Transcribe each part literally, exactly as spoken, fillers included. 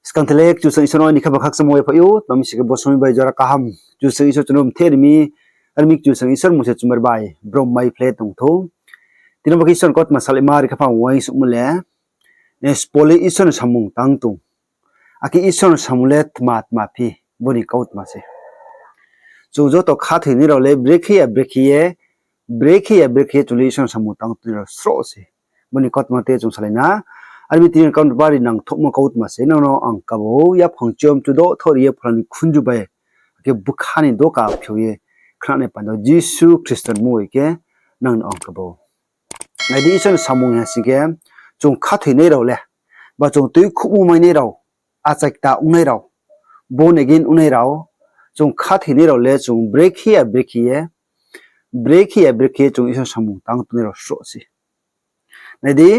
Skang thele Kchusoyang Isor no aini khaphang khakchangmo bai phai ou, tma mi sing khe bo somoing bai jora kaham Kchusoyang Isor chung no mthe ri mi, ar mi Kchusoyang Isor mung se chumar bai brom mai phle tong thou. Tini bo khe Isor ni kautma salaima ri khaphang uaingsouhmo le, sbo le Isor ni samung tang tong. Akhe Isor ni samung le tma tma phi, bo ni kautma se. Chung joto khathoinai rao le brekhe ya brekhe ye, brekhe ya brekhe ye chung le Isor ni samung tang tongnai rao sroh se. Bo ni kautma te chung salai na. Ar mi tini ni kautma bari nangthouhmo kautma se, nang no ang kabo, yaphang chom chudo thori ye phola ni khunju bai, akhe bkha ni doka phiao ye, khnanai panda Jisu Khristo ni mmung bai khe nang no ang kabo. Nai di, Isor ni samung ha sing khe, chung khathoinai rao le, ba chung tuikhouhmo mainai rao, achai kta ongnai rao, born again ongnai rao, chung khathoinai rao le chung brekhe ya brekhe ye, brekhe ya brekhe ye chung Isor ni samung tang tongnai rao sroh se. Nai di,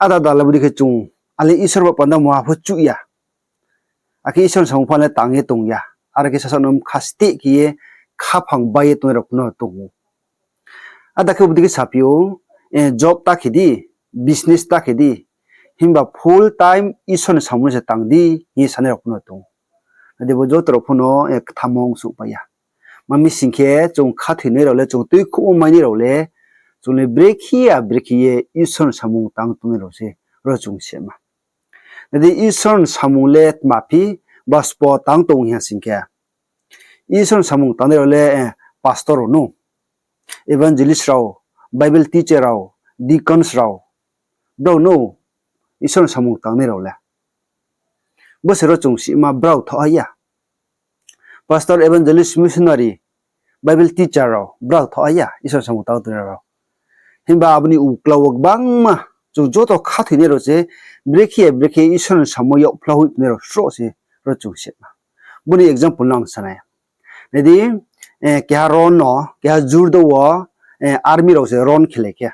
ada dala budi khe chung, ale Isor ba panda mungha pho chuh ya. Akhe Isor ni samung pha le tang ye tong ya. Are khe sasa no mkha steh khe ye khaphang bai ye tongnai rao pho no tong ou. Ada khe budi khe saphi ou, job ta khe di, business ta khe di, himba full time Isor ni samung no se tang di, hing ye sanai rao pho no tong ou. Nai di, bo joto rao pho no kthamo ongsouhpai ya. Tma mi sing khe chung khathoinai rao le, chung tuikhouhmo mainai rao le, chung le brekhe ya brekhe ye Isor ni samung tang tongnai rao se, ro chung sima. Nai di, Isor ni samung le tma phi, ba sbo tang tong ha sing khe, Isor ni samung tangnai rao le, pastor rao no, evangelist rao, Bible teacher rao, deacons rao, brao no Isor ni samung tangnai rao le. Bo se ro chung sima, brao thaoh ha ya. Pastor, evangelist, missionary, Bible teacher rao, brao thaoh ha ya Isor ni samung tang tongnai rao. Himba abo ni uklau wo gbangma, chung joto khathoinai rao se, brekhe ya brekhe Isor ni samung yag phla hoih tongnai rao sroh se, ro chung sima. Bo ni example no ang sanai. Nai di, keha ron no, keha jurdo wo, army rao se ron khelai khe,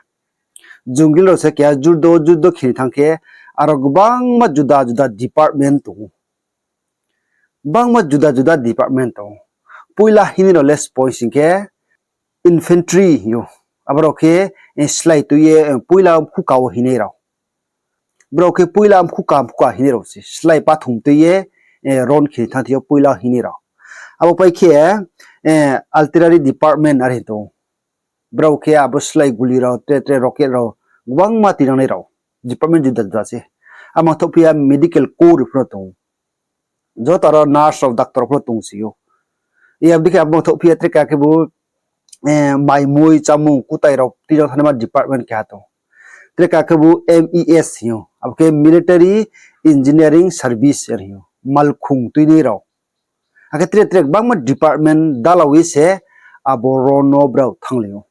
jungil rao se keha jurdo jurdo khe ni thanng khe, aro gbangma juda juda department tong ou. Gbangma juda juda department tong ou. Poila hinai rao le sbo sing khe infantry hing ou. Abo rao khe, slái tui ye, poila mkhuka wo hinai rao. Brao khe poila mkhuka mkhuka hinai rao se, slái pathum tui ye, ron khe ni thanng thing yo poila hinai rao. Abo pai khe, artillery department are hing tong ou. Brao khe abo slái guli rao, tre tre rocket rao, gbangma tinangnai rao. Department juda juda se. Abo mangthouh phi ya medical corps pho no tong ou. Joto aro nurse rao, doctor rao pho no tong si ou. Abo dei khe abo mangthouh phi ya tre ka khebu, maimui chámung kutai rao tuinang thanaima department keha tong ou. Tre ka khebu M E S hing ou. Abo khe Military Engineering Service are hing ou. Malkhung tuinai rao. Akhe tre tre gbangma department dala ye se abo ron no brao thannglai ou.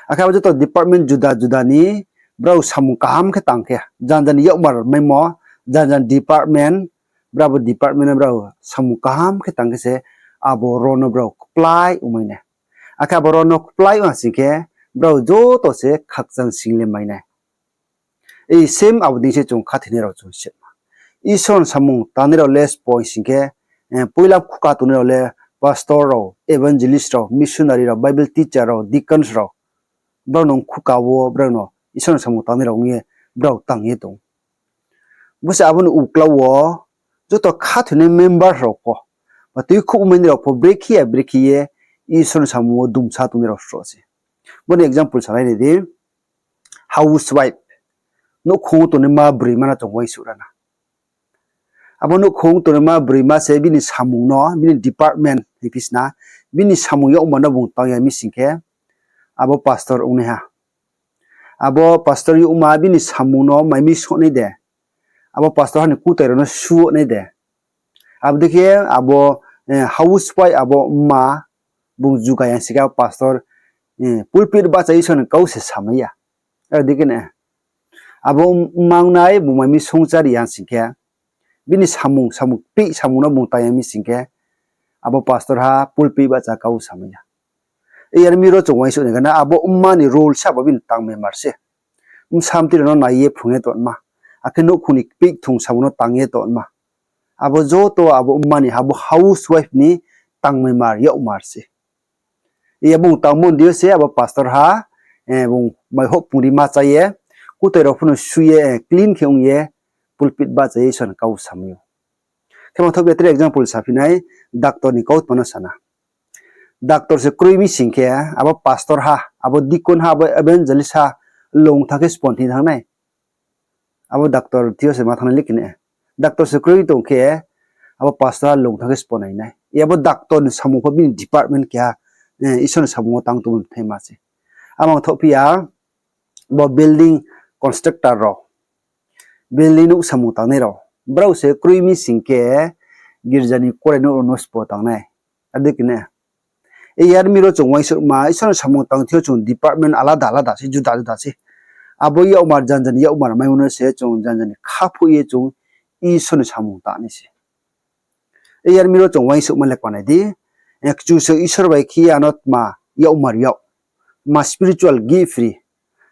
Akhe abo joto department juda juda ni brao samung kaham khe tang khe, janja ni yakmar maimo, janja ni department, brao bo department no brao samung kaham khe tang khe se abo ron no brao kplái ongmai nai. Akhe abo ron no kplái ong ha sing khe, brao joto se khakchang sing le mai nai. Same abo dei se chung khathoinai rao chung sima. Isor ni samung tangnai rao le sbo sing khe, poila mkhuka tongnai rao le pastor rao, evangelist rao, missionary rao, Bible teacher rao, deacons rao, brao no mkhuka wo brao no Isor ni samung tangnai rao ong ye brao tang ye tong ou. Bo se abo ni uklau wo joto khathoinai member rao pho, ba tuikhouhmo mainai rao pho brekhe ya brekhe ye Isor ni samung wo dumsa tongnai rao sroh se. Bo ni example salai nai di, housewife, nouhkhong wo tongnaima broima no chung uaingsouh ra na. Abo nouhkhong tongnaima broima se bini samung no, bini department hing phi sna, bini samung yagma no bung tang ya mi sing khe, abo pastor ongnaiha. Abo pastor yagma bini samung no mai mi soh nai de, abo pastor ha ni kutai rao no suh nai de. Abo dei khe abo, housewife abo mma bung juga ya sing khe abo pastor, pulpit bahcha Isor ni kau se samai ya. Abo dei khe ne, abo mma ongnai bung mai mi songchari ya sing khe, bini samung, samung kpeh samung no bung tang ya mi sing khe, abo pastor ha pulpit bahcha kau samai ya. Yar mi ro chung uaingsouh nai gana, abo mma ni role se abo bini tangmaimar se. Bsam tui rao no nai ye phrung ye tongma, akhe nouhkhong ni kpeh kthung samung no tang ye tongma. Abo joto abo mma ni, abo housewife ni tangmaimar, yakmar se. Iya bung tangmo ni deing yo se abo pastor ha, bung mai houh pungri ma chá ye, kutai rao pho no su ye, clean khe ong ye, pulpit bahcha ye Isor ni kau samai ou. Khe mangthoh phi ya tre example saphi nai, doctor ni kautma no sana. Doctor se kroi mi sing khe, abo pastor ha, abo deacon ha, abo evangelist ha, lung thanng khe sbo ni thanng nai. Abo doctor thing yo se ma thanng nai le khe ne. Doctor se kroi tong khe, abo pastor ha lung thanng khe sbo nai nai. Abo doctor ni samung pho bini department keha, Isor ni samung wo tang tongmo thai ma se. Amang thoh phi ya, bo building constructor rao, building nouh samung tangnai rao, brao se kroi mi sing khe girja ni kuarenouh rao no sbo tang nai. Ade khe ne. Yar mi ro chung uaingsouhma, Isor ni samung tang thing yo chung department alada alada se, juda juda se. Abo yakmar janja ni yakmar maimo no se chung janja ni khaphuh ye chung Isor ni samung tang nai se. Yar mi ro chung uaingsouhma le kma nai di. Kchusoyang Isor bai khe ye ano tma yakmar yag, tma spiritual gift ri.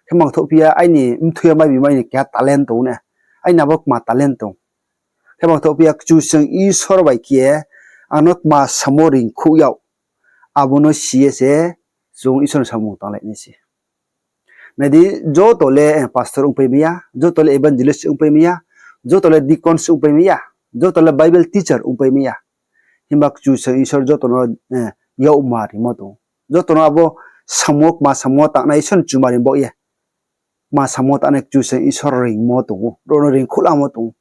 Khe mangthoh phi ya aini mthui yo mai bi mai ni keha talent tong ne. Aini abo kma talent tong. Khe mangthoh phi ya Kchusoyang Isor bai khe ye ano tma samo reingkhouh yag, abo no si ye se chung Isor ni samung tanglai nai se. Nai di, joto le pastor ongpai mai ya, joto le evangelist ongpai mai ya, joto le deacons ongpai mai ya, joto le Bible teacher ongpai mai ya. Himba Kchusoyang Isor joto no yakmar rimo tong ou. Joto no abo samo, kma samo tangnai Isor ni chumari baoh ye, kma samo tangnai Kchusoyang Isor reingmo tong ou, rao no reingkhouhlamo tong ou.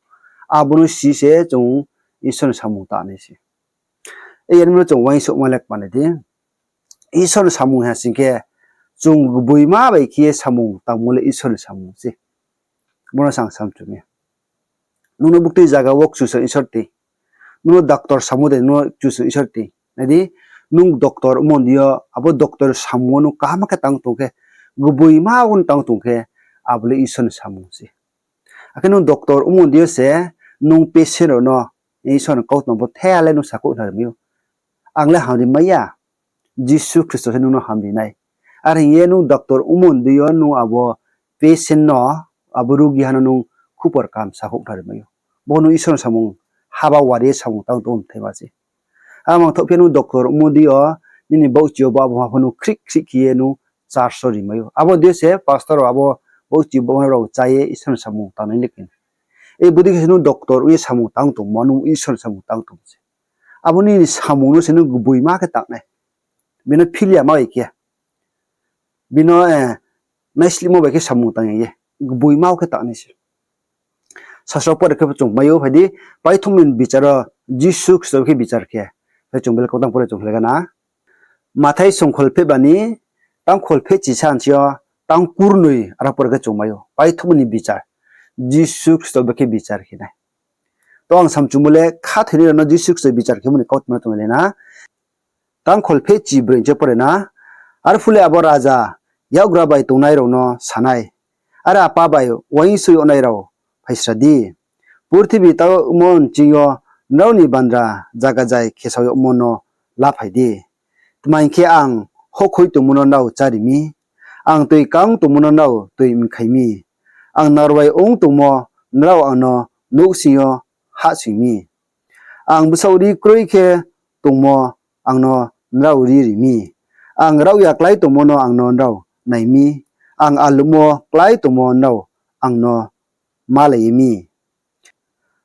Abo no si se chung Isor ni samung tang nai se. Yar mi ro chung uaingsouhma le kma nai di. Isor ni samung ha sing khe, chung gboima bai khe ye samung tangmo le Isor ni samung se. Bo no sang samchu mi. Nung no buktui zaga wo Kchusoyang Isor ti. Nung no doctor samo de, nung no Kchusoyang Isor ti. Nai di, nung doctor ongmo ni deing yo, abo doctor samung wo nung kaham khe tang tong khe, gboima wo tang tong khe, abo le Isor ni samung se. Akhe nung doctor ongmo ni deing yo se, nung patient rao no Isor ni kautma bo the ya le nung sakhouh khnari mai ou. Ang le hamri mai ya, Jisu Khristo se nung no hamri nai. Are hing ye nung doctor ongmo ni deing yo nung abo patient no, abo rugi ha no nung khupor kaham sakhouh khnari mai ou. Bo nung Isor ni samung haba wari ye samung tang tong thai ma se. Amang thoh phi ya nung doctor ongmo ni deing yo, nini baohchi yo bo abo ha pho nung khrih khrih khe ye nung church wo ri mai ou. Abo deing yo se pastor rao abo baohchi bo rao chá ye Isor ni samung tangnai le khe. Bodei khe se nung doctor ong ye samung tang tongmo, nung Isor ni samung tang tong se. Abo nini samung no se nung gboima khe tang nai. Bini philia ma bai khe, bini naislihmo bai khe samung tang ya ye, gboima khe tang nai se. Sasro pore khe chung mai ou, phai di, paithumni bichar wo Jisu Khristo khe bichar khe. Phai chung bele kautang pore chung khlai gana. Mathai songkhol pheh ba ni, tangkhol pheh chi sanchi yo, tang kurnoi aro pore khe chung mai ou, paithumni bichar. Jisu Khristo bai khe bichar khe nai. To ang samchumo le khathoinai rao no Jisu Khristo bichar khemo ni kautma no chung le na. Tangkhol pheh chi broi ni pore na. Arphuh le abo raja yakgra bai tongnai rao no sa nai, Are apa bai uaingsouh yagnai rao, phaisra di. Purthimbi taohmo nching yo nrao ni bandra zaga zai khesao yagmo no laphai di. Tma hing khe, ang houhkhoi tongmo no nrao chári mi, ang toi kang tongmo no nrao toi mkhai mi, ang narwai ong tongmo nrao ang no nouhsing yo hahsoing mi. Ang bsaoh ri kroi khe tongmo ang no nrao ri ri mi, ang raohya klái tongmo no ang no nrao nai mi, ang alummo klái tongmo nrao ang no malai ye mi.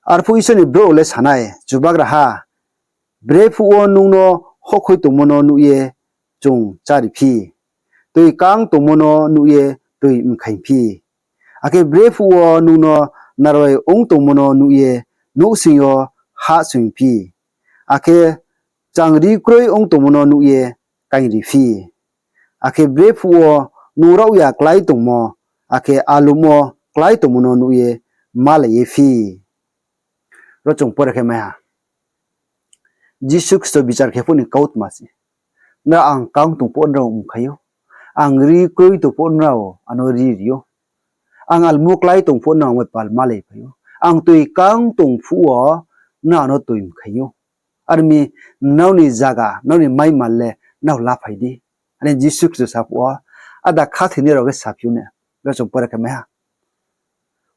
Arphuh Isor ni brouh le sa nai, Chubagraha, brephuh wo nung no houhkhoi tongmo no nuh ye chung chári phi, toi kang tongmo no nuh ye toi mkhaing phi, akhe brephuh wo nung no narwai ong tongmo no nuh ye nouhsing yo hahsoing phi, akhe changri kroi ong tongmo no nuh ye kaingri phi, akhe brephuh wo nung raohya klái tongmo, akhe alummo klái tongmo no nuh ye malai ye phi. Ro chung pore khe mai ha. Jisu Khristo bichar khe phuh ni kautma se. Nrao ang kang tong phuh nrao mkhai ou. Ang ri kroi tong phuh nrao ano ri ri ou. Ang alummo klái tong phuh nrao ang bai pal malai phai ou. Ang toi kang tong phuh wo nrao ano toi mkhai ou. Are mi nrao ni zaga, nrao ni maimal le nrao laphai di. Ani Jisu Khristo sa phuh wo, ada khathoinai rao khe saphi ou ne, ro chung pore khe mai ha.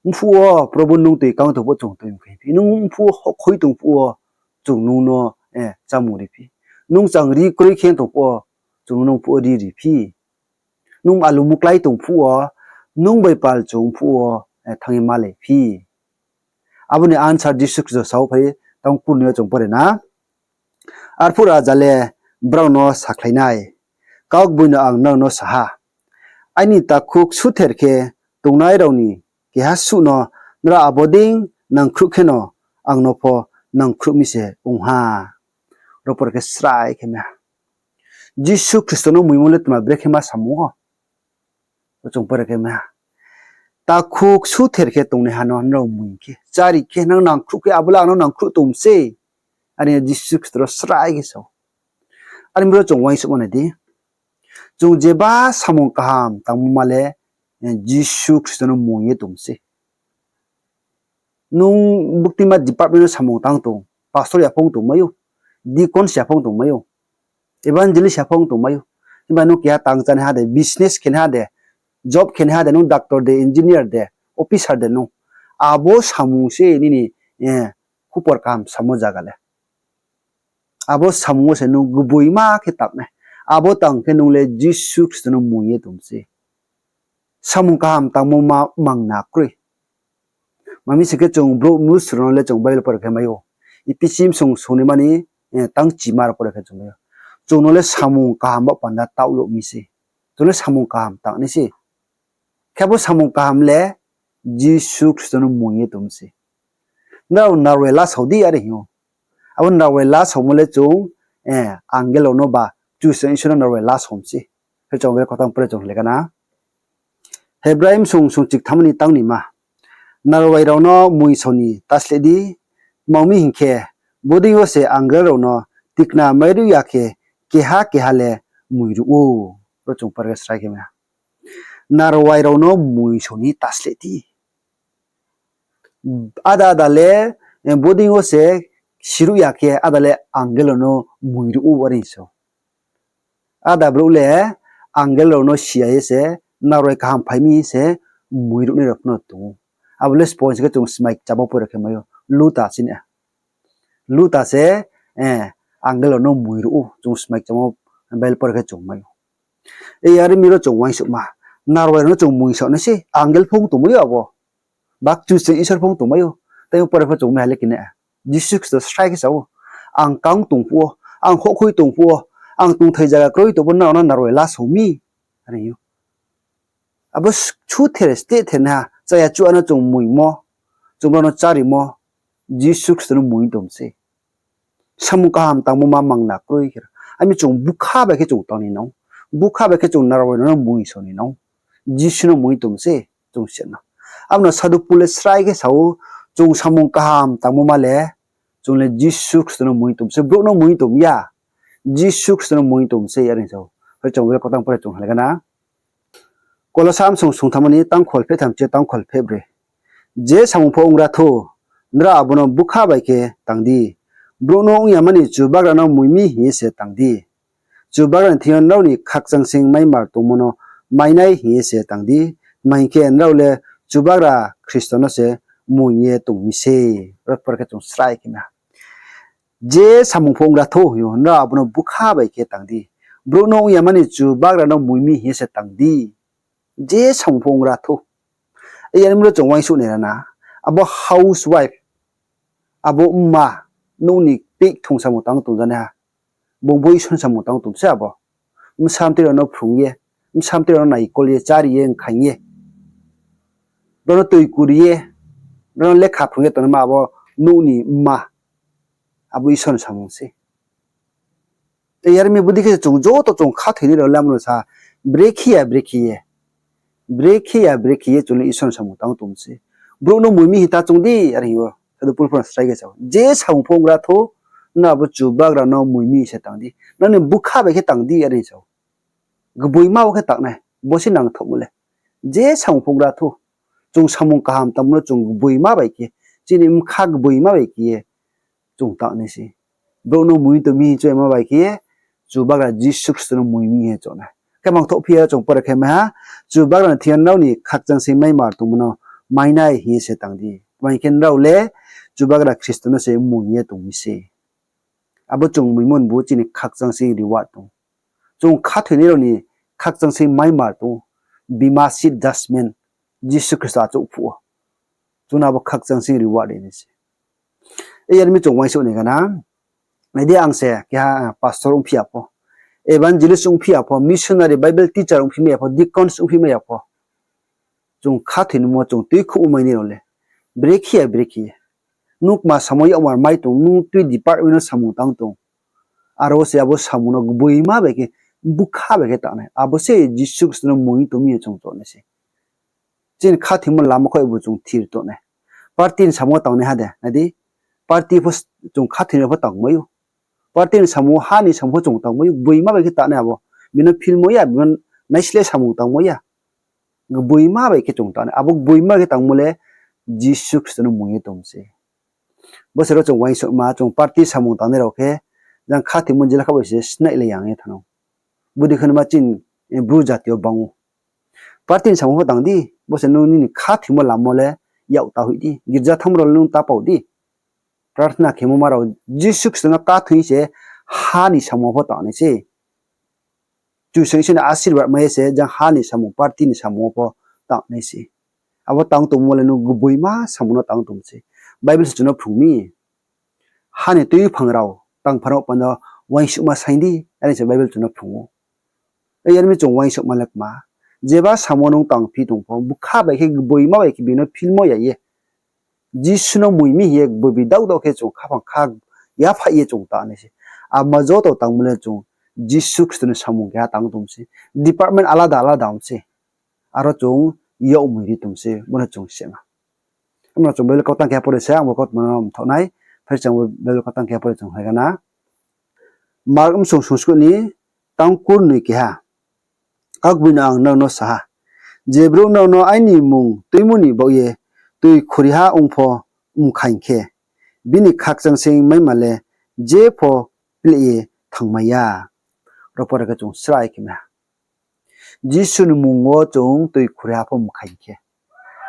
Mphuh wo, Probhu, nung toi kang tong phuh chung toi mkhai phi. Nung mphuh wo houhkhoi tong phuh wo chung nung no chámung ri phi. Nung changri kroi khe tong phuh wo chung nung mphuh wo ri ri phi. Nung alummo klái tong phuh wo, nung bai pal chung phuh wo thanng ye malai phi. Abo ni answer Jisu Khristo sa ou phai, tang kurnoi yo chung pore na. Arphuh raja le brao no sakhlai nai, Kaugboino ang nrao no sa ha, aini takhu ksuther khe tongnai rao ni keha suh no nrao abo dei nangkhruh kheno ang no pho nangkhruh mi se ong ha. Ro pore khe srai khe mai ha. Jisu Khristo no muimo le tma brekhe ma samung wo? Chung pore khe mai ha. Takhu ksuther khe tongnaiha no nrao mui khe, chári khe, nang nangkhruh khe, abo le ang no nangkhruh tong se. Are Jisu Khristo ro srai khe sa ou. Are mi ro chung uaingsouhma nai di. Chung jeba samung kaham tangmo ma le, eh, Jisu Khristo no mui ye tong se. Nung buktima department no samung tang tong, pastor ya phung tongmai ou, deacons ya phung tongmai ou, evangelist ya phung tongmai ou. Himba nung keha tang chánaiha de, business khenaiha de, job khenaiha de, nung doctor de, engineer de, officer de nung. Abo samung se nini, eh, khupor kaham samo zaga le. Abo samung wo se nung gboima khe tang nai. Abo tang khe nung le Jisu Khristo no mui ye tong se. Samung kaham tangmo ma mangna kroi. Mami se khe chung brouh mnusu rao no le chung Bible pore khe mai ou. Ephesus song song ni mani, eh, tang chima ro pore khe chung mai ou. Chung no le samung kaham ba panda taoh yag mi se. Chung le samung kaham tang nai se. Khe abo samung kaham le Jisu Khristo no mui ye tong se. Nrao narwai lasao di are hing ou. Abo narwai lasaomo le chung, eh, angel rao no ba Kchusoyang Isor no narwai lasao mi se. Khe chung be kotang pore chung le kana. Hebrai song song chiktham ni tang ni ma. Narwai rao no mui sao ni ta sleh di, tma ong mi hing khe, bodei yo se angel rao no tikna mairuh ya khe keha keha le mui ruh ou. Ro chung pore khe srai khe mai ha. Narwai rao no mui sao ni ta sleh di. Ada ada le, eh, bodei yo se siruh ya khe ada le angel rao no mui ruh ou are hing sa ou. Ada brouh le angel rao no si ya ye se, narwai kaham phai mi se mui ruhnai rao pho no tong ou. Abo le sbo se khe chung smai kchamo pore khe mai ou, Luta chini. Luta se, eh, angel rao no mui ruh ou, chung smai kchamo Bible pore khe chung mai ou. Ei are mi ro chung uaingsouhma, narwai rao no chung mui sao nai se, angel phung tongmai ou abo. Ba Kchusoyang Isor phung tongmai ou. Tei pore pho chung mai ha le kina. Jisu Khristo srai khe sa ou, ang kang tong phuh wo, ang houhkhoi tong phuh wo, ang tongthai zaga kroi tong phuh wo nrao no narwai lasao mi. Are hing ou. Abo s-, suther steh ther naiha, chaya chuh ano chung muimo, chung brao no chárimo, Jisu Khristo no mui tong se. Samung kaham tangmo ma mangna kroi khe. Ami chung bukha bai khe chung tang ni nang. Bukha bai khe chung narwai no mui sao ni nang. Jisu no mui tong se chung se na. Abo no Sadhu Pol le srai khe sa ou, chung samung kaham tangmo ma le, chung le Jisu Khristo no mui tong se, brouh no mui tong ya. Jisu Khristo no mui tong se are hing sa ou. Hoi chung be kotang pore chung le kana. Kolosa song song tham ni tang khol pheh tham chi tang khol pheh broi. Je samung pho ong ra thou, nrao abo no bukha bai khe tang di. Brouh no ong ya mani Chubagra no mui mi hing ye se tang di. Chubagra ni thing yo nrao ni khakchang sing maimar tongmo no mai nai hing ye se tang di. Tma hing khe nrao le Chubagra Khristo no se mui ye tong mi se. Ro pore khe chung srai khe mai ha. Je samung pho ong ra thou hing ou, nrao abo no bukha bai khe tang di. Brouh no ong ya mani Chubagra no mui mi hing ye se tang di. Je samung pho ong ra thou. Ei are mi ro chung uaingsouh nai ra na. Abo housewife, abo mma, nouh ni peih thung samung tang tong janaiha. Bung bo Isor ni samung tang tong se abo. Bsamtui rao no phrung ye, bsamtui rao no naikol ye, chári ye, nkhaing ye, brao no tui kuri ye, brao no lekha phrung ye tongnaima abo nouh ni mma, abo Isor ni samung se. Tei yar mi bodei khe chung joto chung khathoinai rao le amo no sa, brekhe ya brekhe ye, brekhe ya brekhe ye chung le Isor ni samung tang tong se. Brouh no mui mi hing ta chung di, are hing ou. Sadhu Pol pho no srai khe sa ou, je samung pho ong ra thou, nrao abo Chubagra no mui mi se tang di. Nrao ni bukha bai khe tang di, are hing sa ou. Gboima wo khe tang nai, bo se nangthohmo le. Je samung pho ong ra thou, chung samung kaham tangmo no chung gboima bai khe, chini bkha gboima bai khe ye chung tang nai se. Brouh no mui tong mi hing choima bai khe ye, Chubagra Jisu Khristo no mui mi hing ye chung nai. Khe mangthoh phi ya chung pore khe mai ha, Chubagra ni thing yo nrao ni khakchang sing maimar tongmo no mai nai hing ye se tang di. Tma hing khe nrao le Chubagra Khristo no se mui ye tong mi se. Abo chung muimo ni bo chini khakchang sing reward tong. Chung khathoinai rao ni khakchang sing maimar tong. Bema seat judgment, Jisu Khristo achouh phuh wo chung no abo khakchang sing reward ri nai se. Yar mi chung uaingsouh nai gana. Nai di, ang se keha pastor ongphi ya pho, evangelist ongphi ya pho, missionary, Bible teacher ongphi mai ya pho, deacons ongphi mai ya pho, chung khathoinaimo chung tuikhouh mai nai rao le brekhe ya, brekhe ye. Nung kma samung yagmar mai tong, nung tui department no samung tang tong, aro se abo samung no gboima bai khe, bukha bai khe tangnai. Abo se Jisu Khristo no mung ye tong mi ye chung tongnai se. Chini khathoimo lama khaoh bo chung thir tongnai. Party ni samung wo tangnai ha de, nai di. Party pho chung khathoinai pho tangmai ou. Party ni samung wo, ha ni samung pho chung tangmai ou. Gboima bai khe tangnai abo. Bini philmo ya, bini naisleh samung tangmai ya. Gboima bai khe chung tangnai. Abo gboima khe tangmo le Jisu Khristo no mung ye tong se. Bo se ro chung uaingsouhma, chung party samung tangnai rao khe, jang khathoimo jela kha bai se snailai yang ye thanng ou. Bodei khe no ma chini Bru jati yo bang ou. Party ni samung pho tang di, bo se nung nini khathoimo lama le yak ta hoih di, girja thanngmo rao le nung ta pao di. Prarthana khemo ma rao Jisu Khristo no khathoi se ha ni samung pho tangnai se. Kchusoyang Isor ni asirbad mai ye se jang ha ni samung, party ni samung wo pho tangnai se. Abo tang tongmo le nung gboima samung no tang tong se. Bible se chung no phrung mi. Ha ni tuiphang rao tang phano panda uaingsouhma saing di, are se Bible chung no phrung ou. Yar mi chung uaingsouhma le kma, jeba samung wo nung tangphi tong pho, bukha bai khe, gboima bai khe bini philmo ya ye, Jisu no mung mi hing ye gboibi daoh daoh khe chung khaphang kha yaphaih ye chung tangnai se. Abo ma joto tangmo le chung Jisu Khristo ni samung keha tang tong se. Department alada alada ong se. Aro chung yagmoi ri tong se, bo no chung sima. Amo chung Bible kautang keha pore se, ang bo kautma no mthaoh nai. Phai chung Bible kautang keha pore chung hai gana. Mark bsung sungskuh ni tang kurnoi keha. Kakboi no ang nrao no sa ha, je brouh nrao no aini mmung tuimo ni baoh ye toi khuriha ong pho mkhaing khe, bini khakchangseing maima le je pho pleh ye thanngmai ya. Ro pore khe chung srai khe mai ha. Jisu ni mmung wo chung toi khuriha pho mkhaing khe,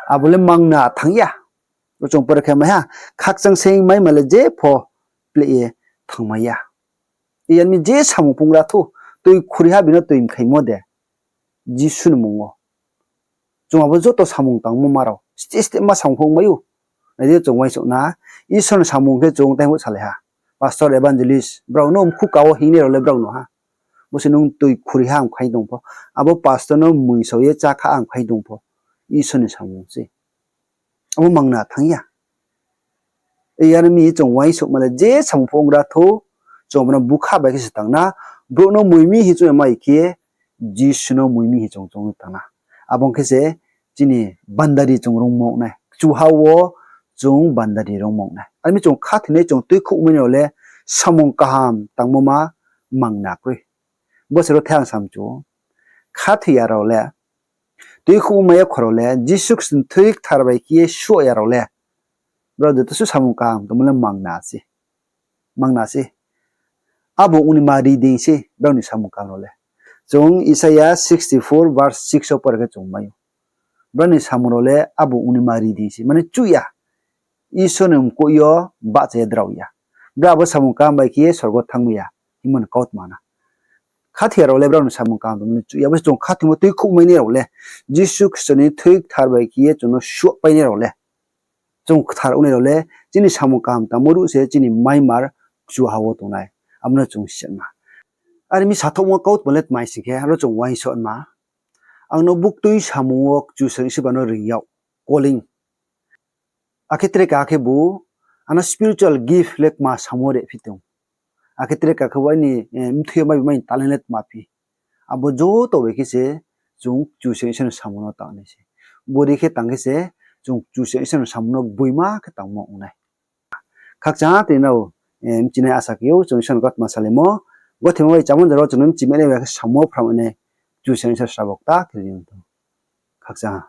abo le mangna thanng ya. Ro chung pore khe mai ha, khakchangseing maima le je pho pleh ye thanngmai ya. Yar mi je samung pho ong ra thou, toi khuriha bini toi mkhaingmo de, Jisu ni mmung wo. Chung abo joto samung tangmo ma rao, steh steh ma samung pho ong mai ou. Nai di chung uaingsouh na, Isor ni samung khe chung tei pho salai ha. Pastor, evangelist, brao no mkhu ka wo hingnai rao le brao no ha. Bo se nung toi khuriha ang khaing tong pho, abo pastor no moing sao ye chá kha ang khaing tong pho, Isor ni samung se. Abo mangna thanng ya. Yar mi chung uaingsouhma le je samung pho ong ra thou, chung abo no bukha bai khe se tang na, brouh no moing mi hing chung ya mai khe, Jisu no moing mi hing chung chung tang na. Abo ong khe se chini bandari chung rungmo ong nai. Kchuha wo chung bandari rungmo ong nai. Are mi chung khathoinai chung tuikhouh mai nai rao le samung kaham tangmo ma mangna kroi. Bo se ro the ang samchu ou. Khathoi ya rao le, tuikhouh mai ya kho rao le, Jisu Khristo ni thoi kthar bai khe ye suh ya rao le, brao joto suh samung kaham tongmo le mangna se. Abo ong ni ma ri dei se brao ni samung kaham rao le. Chung Isaia sixty-four verse six wo pore khe chung mai ou. Brao ni samung rao le abo ong ni ma ri dei se, mane chuh ya. Isor ni mkoih yo bahcha ye drao ya. Brao abo samung kaham bai khe ye sorgo thanngmai ya hingmo ni kautma na. Khathoi ya rao le brao ni samung kaham tongmo le chuh ya. Bo se chung khathoimo tuikhouh mai nai rao le, Jisu Khristo ni thoi kthar bai khe ye chung no suhpai nai rao le, chung kthar ong nai rao le, chini samung kaham tangmo ruh se chini maimar kchuha wo tong nai. Abo no chung sima. Are mi sathouhmo kautma le tmai sing khe, aro chung uaingsouhma. Ang no buktui samung wo Kchusoyang Isor ba no ring yag, calling. Akhe tre ka khebu, ano spiritual gift le kma samung wo riphi tong. Akhe tre ka khebu aini, eh, mthoi yo mai bi mai talent le tma phi. Abo joto bai khe se chung Kchusoyang Isor ni samung no tangnai se. Bodei khe tang khe se chung Kchusoyang Isor ni samung no gboima khe tangmo ong nai. Khakchang ha tini rao, eh, mchinai asa khe ou, chung Isor ni kautma salaimo. Gothe mo bai chamung jora wo chung no mchi mai nai bai khe samung wo phramai nai. Kchusoyang Isor srabo kta khe ri tong. Khakchang ha.